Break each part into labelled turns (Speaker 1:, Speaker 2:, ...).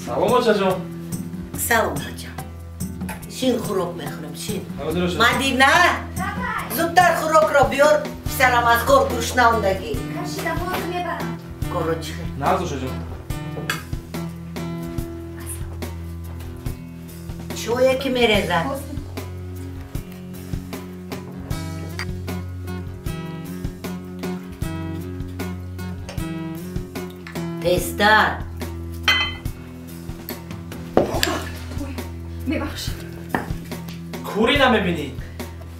Speaker 1: Салом, очаҷон.
Speaker 2: Салом, бачам. Шин, хӯрок мехӯрам, шин. Мадина, зудтар хӯрокро биёр, писарам аз кор гурусна ондагӣ.
Speaker 3: Кашида ҳозир мебарам.
Speaker 2: Корро чӣ хел?
Speaker 1: Нағз, очаҷон.
Speaker 2: Чое ки мерезад. Тезтар.
Speaker 3: Мебахшед.
Speaker 1: Кӯрӣ намебинӣ?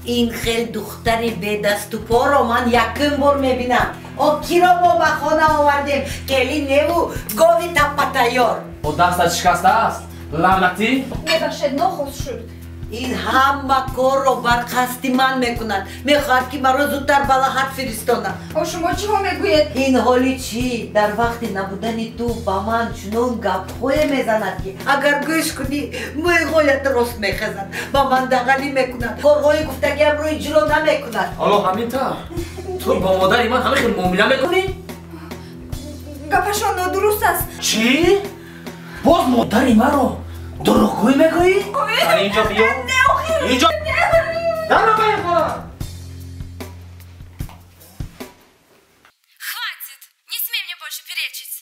Speaker 2: Ин хел духтари бедасту поро ман якум бор мебинам. О, киро мо ба хона овардем? Келин неву гови таппатайёр.
Speaker 1: О, дастат шикастааст, лаънатӣ.
Speaker 3: Мебахшед, нохост шуд.
Speaker 2: Ин ҳама корро бар қасди ман мекунад. Мехоҳад, ки маро зудтар ба лаҳат фиристонад.
Speaker 3: О, шумо чиҳо мегӯед?
Speaker 2: Ин ҳоли чӣ? Дар вақти набудани ту ба ман чунон гапҳое мезанад, ки агар гӯш кунӣ, мӯйҳоят рост мехезад. Ба ман дағалӣ мекунад, корҳои гуфтагиамро иҷро намекунад.
Speaker 1: Ҳоло ҳамин тавр ту бо модари ман ҳама хел муомила мекунӣ?
Speaker 3: Гапашон нодуруст аст.
Speaker 1: Чӣ? Боз модари маро дурӯғгӯй мегӯӣ? Инҷо биё. Инҷо. Дарро ба ин хона.
Speaker 4: Хватит! Не смей мне больше перечить.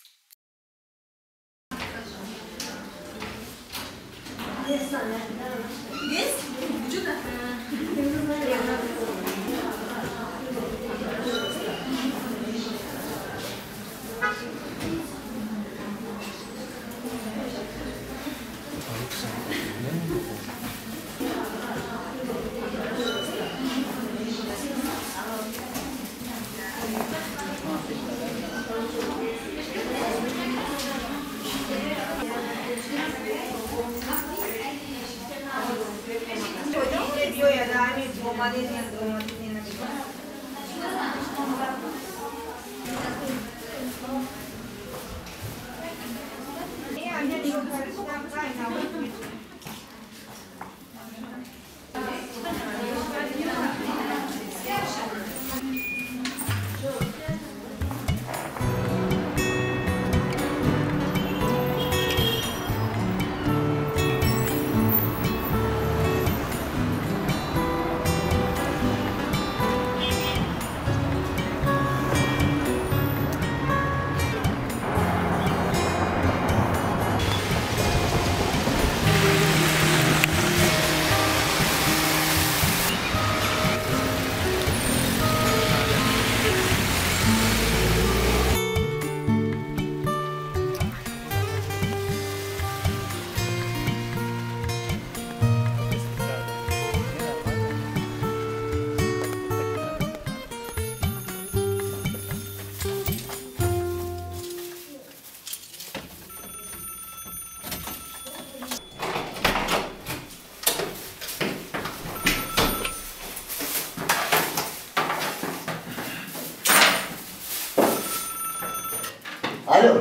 Speaker 5: Алло.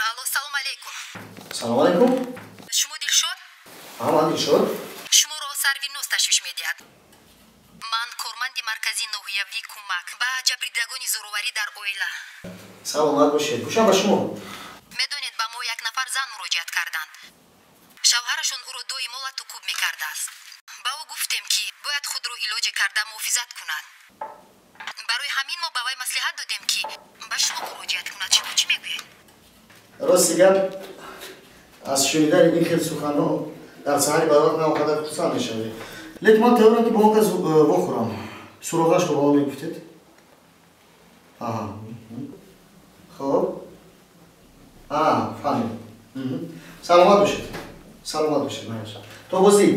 Speaker 4: Алло, салом алейкум.
Speaker 5: Салом алейкум.
Speaker 4: Шумо Дилшод?
Speaker 5: Ҳа, ман Дилшод.
Speaker 4: Шуморо Сарвиноз ташвиш медиҳад. Ман корманди маркази ноҳиявии кӯмак ба ҷабрдидагони зӯроварӣ дар оила.
Speaker 5: Саломат бошед. Гӯшам ба шумо.
Speaker 4: Медонед, ба мо як нафар зан муроҷиат карданд. Шавҳарашон ӯро доимо лату кӯб мекардааст. Ба ӯ гуфтем, ки бояд худро илоҷе карда муҳофизат кунад. Барои ҳамин мо ба вай маслиҳат додем, ки ба шумо муроҷиат кунад. Шумо чӣ мегӯед?
Speaker 5: Рости гап, аз шунидани ин хел суханҳо дар саҳари барвақт на он қадар хурсанд мешавед. Лекин ман тайёрам, ки бо он кас вохӯрам. Суроғашро ба он мегуфтед? Аҳа. Хоб. А, фаҳмидам. Саломат бошед. Саломат бошед. То боздид.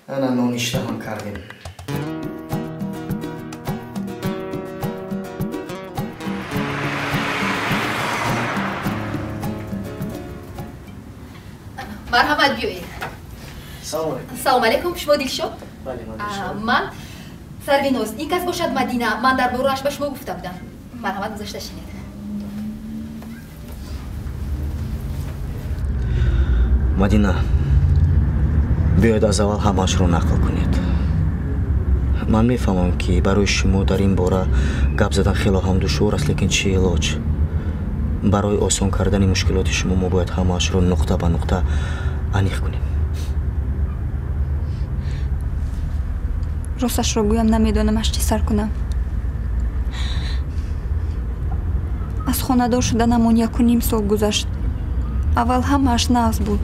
Speaker 5: Ана ноништа ҳам кардем.
Speaker 4: Марҳамат, биёед.
Speaker 5: Салом алейкум.
Speaker 4: Салом алейкум. Шумо Дилшод?
Speaker 5: Бале, ман Дилшод.
Speaker 4: Ман Сарвиноз. Ин кас бошад Мадина. Ман дар борааш ба шумо гуфта будам. Марҳамат, гузашта шинед.
Speaker 5: Мадина, биёед аз аввал ҳамаашро нақл кунед.
Speaker 1: Ман мефаҳмам, ки барои шумо дар ин бора гап задан хело ҳам душвор аст, лекин чӣ илоҷ? Барои осон кардани мушкилоти шумо мо бояд ҳамаашро нуқта ба нуқта аниқ кунем.
Speaker 3: Росташро гӯям, намедонам аз чӣ сар кунам. Аз хонадор шуданамон 1.5 сол гузашт. Аввал ҳамааш нағз буд.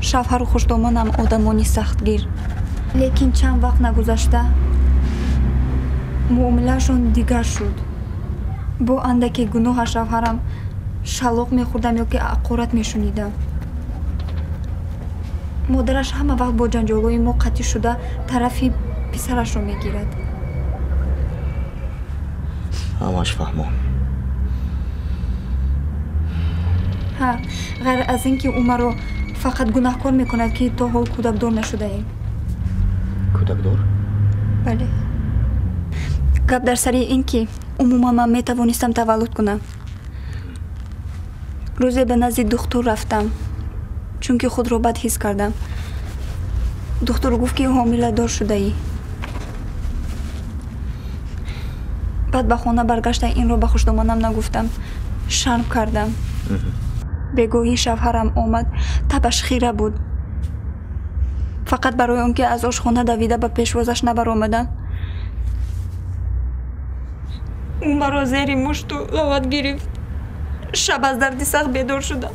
Speaker 3: Шавҳару хушдомонам одамони сахтгир. Лекин чанд вақт нагузашта муомилаашон дигар шуд. Бо андаке гуноҳа шавҳарам шалоқ мехӯрдам ё ки ақорат мешунидам. Модараш ҳама вақт бо ҷанҷолҳои мо қатъӣ шуда тарафи писарашро мегирад.
Speaker 1: Ҳамааш фаҳмон.
Speaker 3: Ҳа, ғайр аз ин ки ӯ маро фақат гунаҳкор мекунад, ки то ҳол кӯдакдор нашудаем.
Speaker 1: Кӯдакдор?
Speaker 3: Бале. Гап дар сари ин ки умуман ман метавонистам таваллуд кунам. Рӯзе ба назди духтур рафтам, чунки худро бад ҳис кардам. Духтур гуфт, ки ҳомиладор шудаӣ. Баъд ба хона баргашта инро ба хушдомонам нагуфтам. Шарм кардам. Бегоҳӣ шавҳарам омад, табаш хира буд. Фақат барои он ки аз ошхона давида ба пешвозаш набаромадам. Ӯ маро зери мушту ловат гирифт. Шаб аз дарди сахт бедор шудам.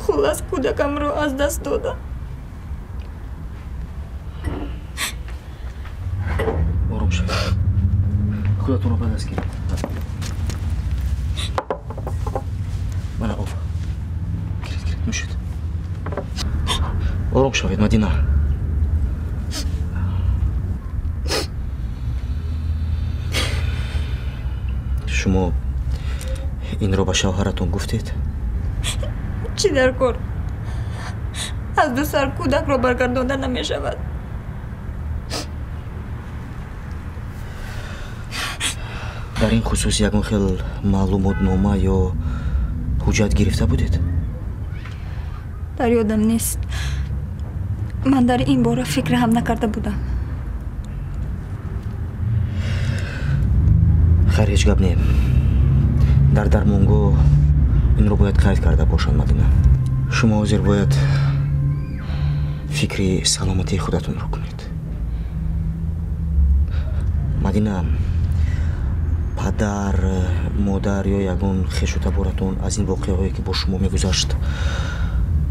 Speaker 3: Хуллас, кӯдакамро аз даст додам.
Speaker 1: Ором шавед. Худатонро ба даст гиред. Мана об. Гиред, гиред, нӯшед. Ором шавед, Мадина. Шумо инро ба шавҳаратон гуфтед?
Speaker 3: Чӣ дар кор? Аз ду сар кӯдакро баргардонда намешавад.
Speaker 1: Дар ин хусус ягон хел маълумотнома ё ҳуҷҷат гирифта будед?
Speaker 3: Дар ёдам нест. Ман дар ин бора фикр ҳам накарда будам.
Speaker 1: Хайр, ҳеҷ гап не. Дар дармонгоҳ инро бояд қайд карда бошанд, Мадина. Шумо ҳозир бояд фикри саломатии худатонро кунед. Мадина, падар, модар ё ягон хешу таборатон аз ин воқеаҳое, ки бо шумо мегузашт,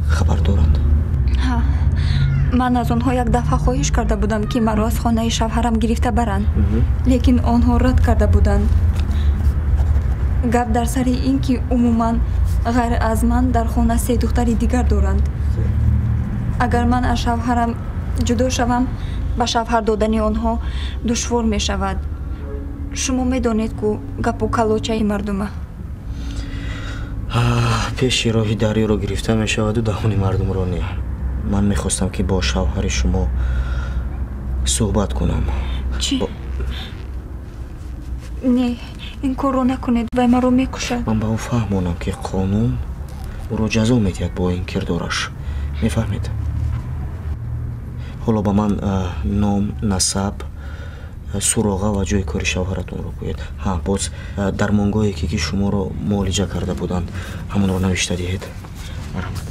Speaker 1: хабар доранд?
Speaker 3: Ҳа, ман аз онҳо як дафъа хоҳиш карда будам, ки маро аз хонаи шавҳарам гирифта баранд, лекин онҳо рад карда буданд. Гап дар сари ин ки умуман ғайр аз ман дар хона 3 духтари дигар доранд. Агар ман аз шавҳарам ҷудо шавам, ба шавҳар додани онҳо душвор мешавад. Шумо медонед, ку гапу калочаи мардума.
Speaker 1: Пеши роҳи дарёро гирифта мешаваду даҳони мардумро не. Ман мехостам, ки бо шавҳари шумо суҳбат кунам.
Speaker 3: Чӣ? Не, ин корро накунед, вай маро мекушад.
Speaker 1: Ман ба ӯ фаҳмонам, ки қонун ӯро ҷазо медиҳад бо ин кирдораш. Мефаҳмед? Ҳоло ба ман ном, насаб, суроға ва ҷои кори шавҳаратонро гӯед. Ҳа, боз дармонгоҳе ки шуморо муолиҷа карда буданд, ҳамонро навишта диҳед. Марҳамат.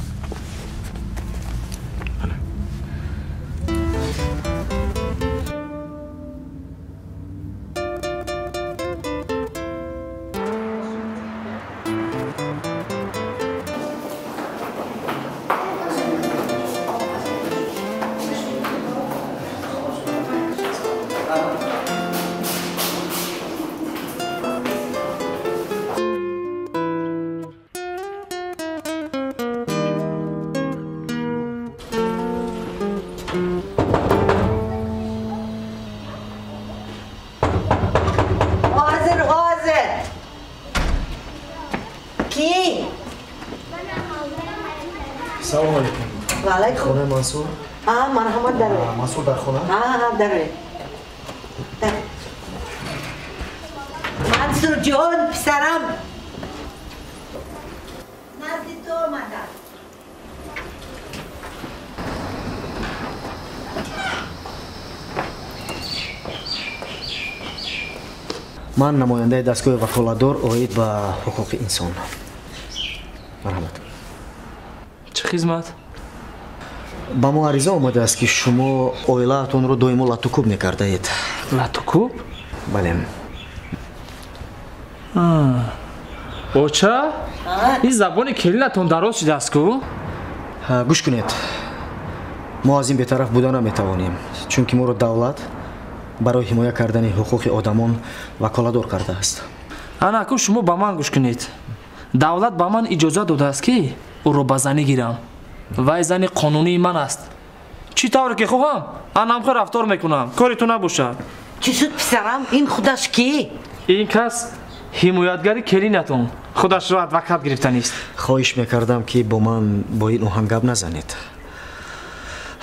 Speaker 5: Салом алейкум.
Speaker 2: Ва алайкум.
Speaker 5: Хонаи Мансур?
Speaker 2: А, марҳамат, дароед.
Speaker 5: Мансур дар хона?
Speaker 2: А, дароед. Мансур ҷон, писарам. Назди ту омадам.
Speaker 1: Ман намояндаи дастгоҳи ваколатдор оид ба ҳуқуқи инсон. Марҳамат.
Speaker 6: Чӣ хизмат?
Speaker 1: Ба мо ариза омадааст, ки шумо оилаатонро доимо латтукӯб мекардаед.
Speaker 6: Латтукӯб?
Speaker 1: Бале.
Speaker 6: Оча, ин забони келинатон дароз шудааст ку?
Speaker 1: Гӯш кунед, мо аз ин бетараф буда наметавонем, чунки моро давлат барои ҳимоя кардани ҳуқуқи одамон ваколатдор кардааст.
Speaker 6: Ана ку шумо ба ман гӯш кунед. Давлат ба ман иҷозат додааст, ки ӯро ба занӣ гирам. Вай зани қонунии ман аст. Чӣ тавре ки хоҳам, анамхо рафтор мекунам. Кори ту набошад.
Speaker 2: Чӣ шуд, писарам? Ин худаш кӣ?
Speaker 6: Ин кас ҳимоятгари келинатон. Худашро адвокат гирифтанист.
Speaker 1: Хоҳиш мекардам, ки бо ман бо ин оҳанг гап назанед.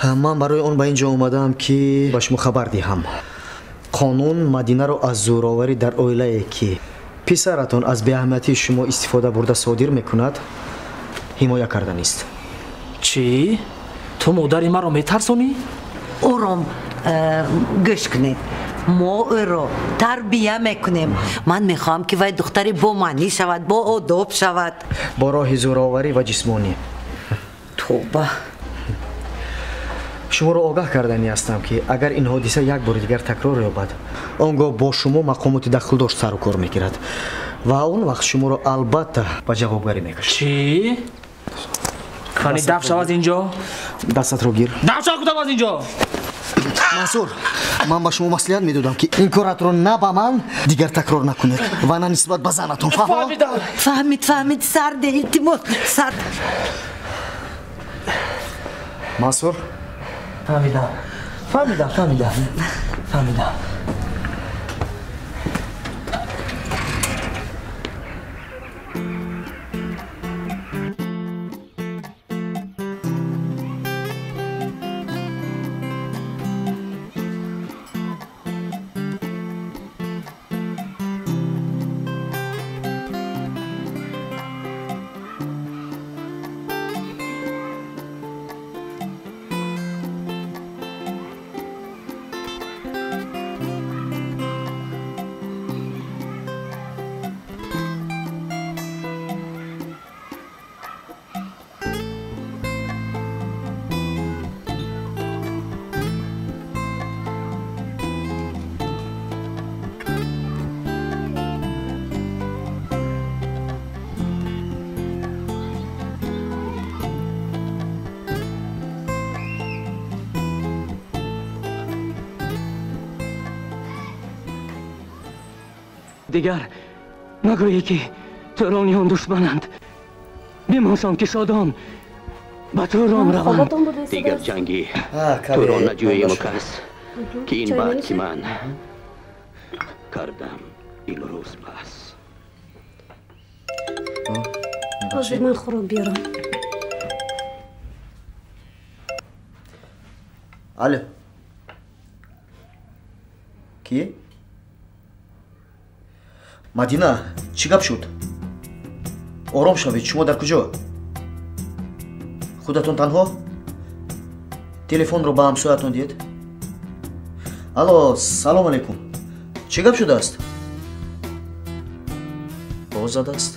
Speaker 1: Ман барои он ба ин ҷо омадаам, ки ба шумо хабар диҳам. Қонун Мадинаро аз зӯроварӣ дар оилае, ки писаратон аз беаҳамиятии шумо истифода бурда содир мекунад, ҳимоя карданист.
Speaker 6: Чӣ? Ту модари маро метарсонӣ?
Speaker 2: Ором, гӯш кунед. Мо ӯро тарбия мекунем. Ман мехоҳам, ки вай духтари бомаънӣ шавад, боодоб шавад.
Speaker 1: Бо роҳи зӯроварӣ ва ҷисмонӣ.
Speaker 2: Тоба.
Speaker 1: Шуморо огаҳ карданӣ ҳастам, ки агар ин ҳодиса як бори дигар такрор ёбад, он гоҳ бо шумо мақомоти дахлдор сару кор мегирад ва он вақт шуморо албатта ба ҷавобгарӣ мекашад.
Speaker 6: Чӣ? Кани даф шав аз ин ҷо?
Speaker 1: Дастатро гир.
Speaker 6: Даф шав кудам аз ин ҷо!
Speaker 5: Мансур, ман ба шумо маслиҳат медодам, ки ин коратро на ба ман дигар такрор накунед ва на нисбат ба занатон.
Speaker 6: Фаҳмидам.
Speaker 2: Фаҳмид, фаҳмид. Сарде, илтимос, сард.
Speaker 1: Мансур?
Speaker 6: Фаҳмидам, фаҳмидам, фаҳмидам, фаҳмидам.
Speaker 7: Дигар нагӯӣ, ки турониён душмананд. Бимоншон, ки шодон ба Турон раванд.
Speaker 8: Дигар ҷанги Турон наҷӯему кас, ки ин баъд ки ман кардам имрӯз бас.
Speaker 9: Ҳозир ман хӯрок биёрам.
Speaker 1: Алло, ки? Мадина, чӣ гап шуд? Ором шавед, шумо дар куҷо? Худатон танҳо? Телефонро ба ҳамсоятон диҳед. Алло, салом алейкум. Чӣ гап шудааст? Боз задааст.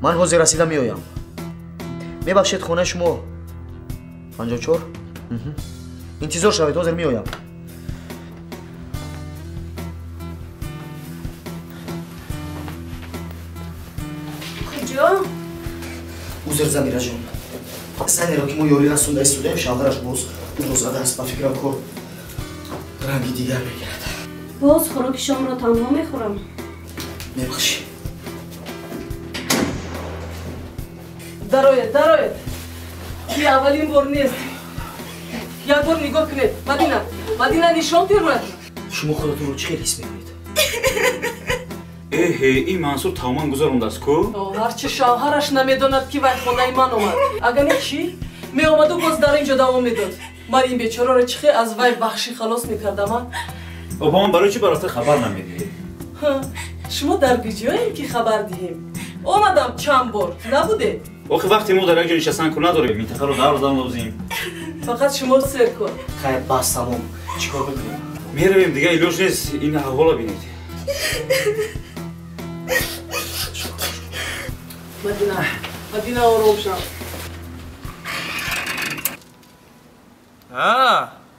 Speaker 1: Ман ҳозир расида меоям. Мебахшед, хонаи шумо 54? Интизор шавед, ҳозир меоям. Узр, Замираҷон. Занеро, ки мо ёрӣ расонда истодаем, шавҳараш боз ӯро задааст. Ба фикрам, кор ранги дигар мегирад.
Speaker 9: Боз хӯроки шомро танҳо мехӯрам.
Speaker 1: Мебахшӣ.
Speaker 10: Дароед, дароед. Ин аввалин бор нест. Як бор нигоҳ кунед. Мадина, Мадина, нишон диҳ.
Speaker 1: Шумо худатонро чӣ хел ҳис мекунед?
Speaker 11: Эҳе, ин Мансур тамоман гузарондааст ку?
Speaker 10: Ҳарчи шавҳараш намедонад, ки вай хонаи ман омад. Агар не чӣ? Меомаду боз дар ин ҷо давом медод. Ман ин бечораро чӣ хел аз вай ваҳшӣ халос мекардам, а?
Speaker 11: Обо, ман барои чӣ бароста хабар намедиҳед?
Speaker 10: Шумо дар куҷоем, ки хабар диҳем? Омадам чанд бор, набудед?
Speaker 11: Охи вақте мо дар як ҷо нишастан ку надорем, минтақаро давр задан лозим.
Speaker 10: Фақат шумо сер кун.
Speaker 1: Хайр, бас, тамом. Чӣ кор мекунем?
Speaker 11: Меравем, дигар илоҷ нест, ин аҳвола бинед.
Speaker 10: Мадина, Мадина, ором шав.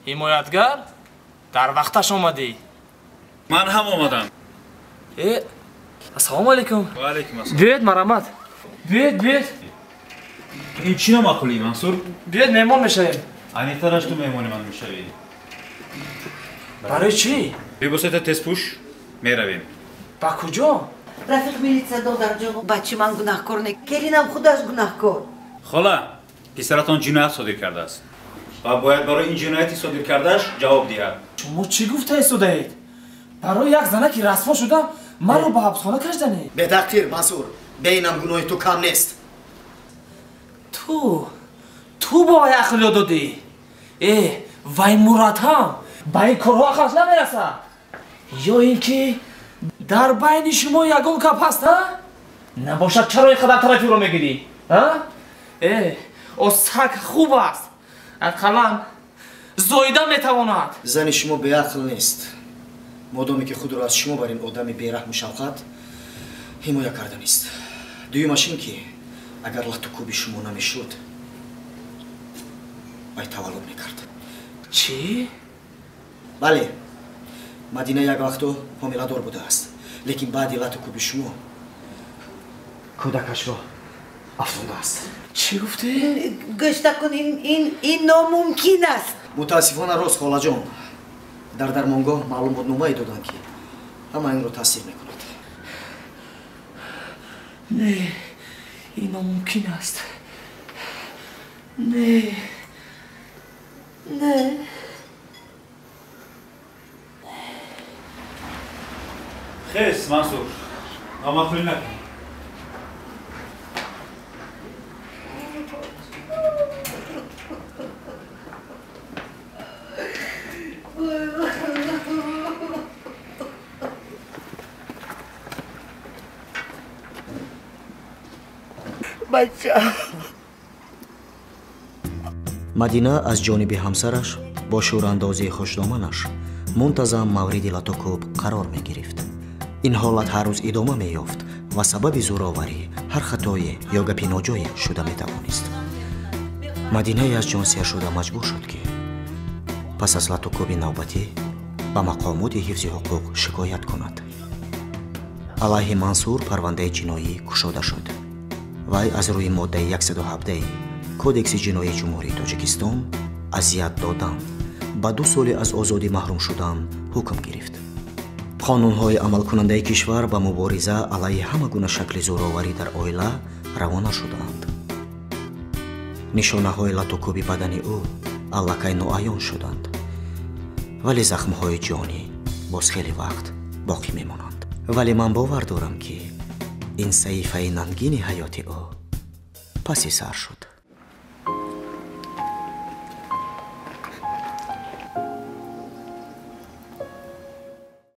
Speaker 6: Ҳимоятгар, дар вақташ омадӣ.
Speaker 11: Ман ҳам омадам.
Speaker 6: Ассалому алайкум.
Speaker 11: Ва алайкум ассалом.
Speaker 6: Биёед, марҳамат. Биёед, биёед.
Speaker 11: Ин чӣ номаъқулӣ, Мансур?
Speaker 6: Биёед, меҳмон мешавем.
Speaker 11: Аниқтараш ту меҳмони ман мешавӣ.
Speaker 6: Барои чӣ?
Speaker 11: Либосета тез пӯш, меравем.
Speaker 6: Ба куҷо?
Speaker 2: Рафиқ милитсия, додарҷон, бачи ман гунаҳкор не, келинам худаш гунаҳкор.
Speaker 11: Хола, писаратон ҷиноят содир кардааст ва бояд барои ин ҷинояти содир кардааш ҷавоб диҳад.
Speaker 6: Шумо чӣ гуфта истодаед? Барои як занаки расво шуда маро ба ҳабсхона кашданед?
Speaker 5: Бетақдир, Мансур, бе инам гуноҳи ту кам нест.
Speaker 6: Ту бо вай ақл ёд додӣ. Вай Мурад ҳам ба ин корҳо ақлаш намерасад. Ё ин ки дар байни шумо ягон гап ҳаст, а? Набошад, чаро ин қадар тарафи ӯро мегирӣ? О саг хуб аст, ақаллан зоида метавонад.
Speaker 5: Зани шумо беақл нест. Модоме ки худро аз шумо бар ин одами бераҳму шавқат ҳимоя карданист. Дуюмаш ин ки агар латтукӯби шумо намешуд, вай таваллуд мекард.
Speaker 6: Чӣ?
Speaker 5: Бале, Мадина як вақто ҳомиладор будааст, лекин баъди латтукӯби шумо кӯдакашро афтондааст.
Speaker 6: Чӣ гуфтӣ?
Speaker 2: Гӯш накун, ин номумкин аст.
Speaker 5: Мутаассифона рост, холаҷон. Дар дармонгоҳ маълумотномае доданд, ки ҳама инро тасдиқ мекунад.
Speaker 6: Не, ин номумкин аст. Не, не.
Speaker 11: Хес, Мансур, номаъқулӣ накун.
Speaker 1: Мадина аз ҷониби ҳамсараш бо шӯрандозии хушдоманаш мунтазам мавриди латукӯб қарор мегирифт. Ин ҳолат ҳар рӯз идома меёфт ва сабаби зӯроварӣ ҳар хатое ё гапи ноҷое шуда метавонист. Мадинае аз ҷон сер шуда маҷбур шуд, ки пас аз латукӯби навбатӣ ба мақомоти ҳифзи ҳуқуқ шикоят кунад. Алайҳи Мансур парвандаи ҷиноӣ кушода шуд. Вай аз рӯи моддаи 117 Кодекси ҷиноии Ҷумҳурии Тоҷикистон азият додан ба 2 соли аз озодӣ маҳрум шудан ҳукм гирифт. Қонунҳои амалкунандаи кишвар ба мубориза алайҳи ҳама гуна шакли зӯроварӣ дар оила равона шудаанд. Нишонаҳои латукӯби бадани ӯ аллакай ноаён шуданд, вале захмҳои ҷонӣ боз хеле вақт боқӣ мемонанд. Вале ман бовар дорам, ки ин саҳифаи нангини ҳаёти ӯ паси сар шуд.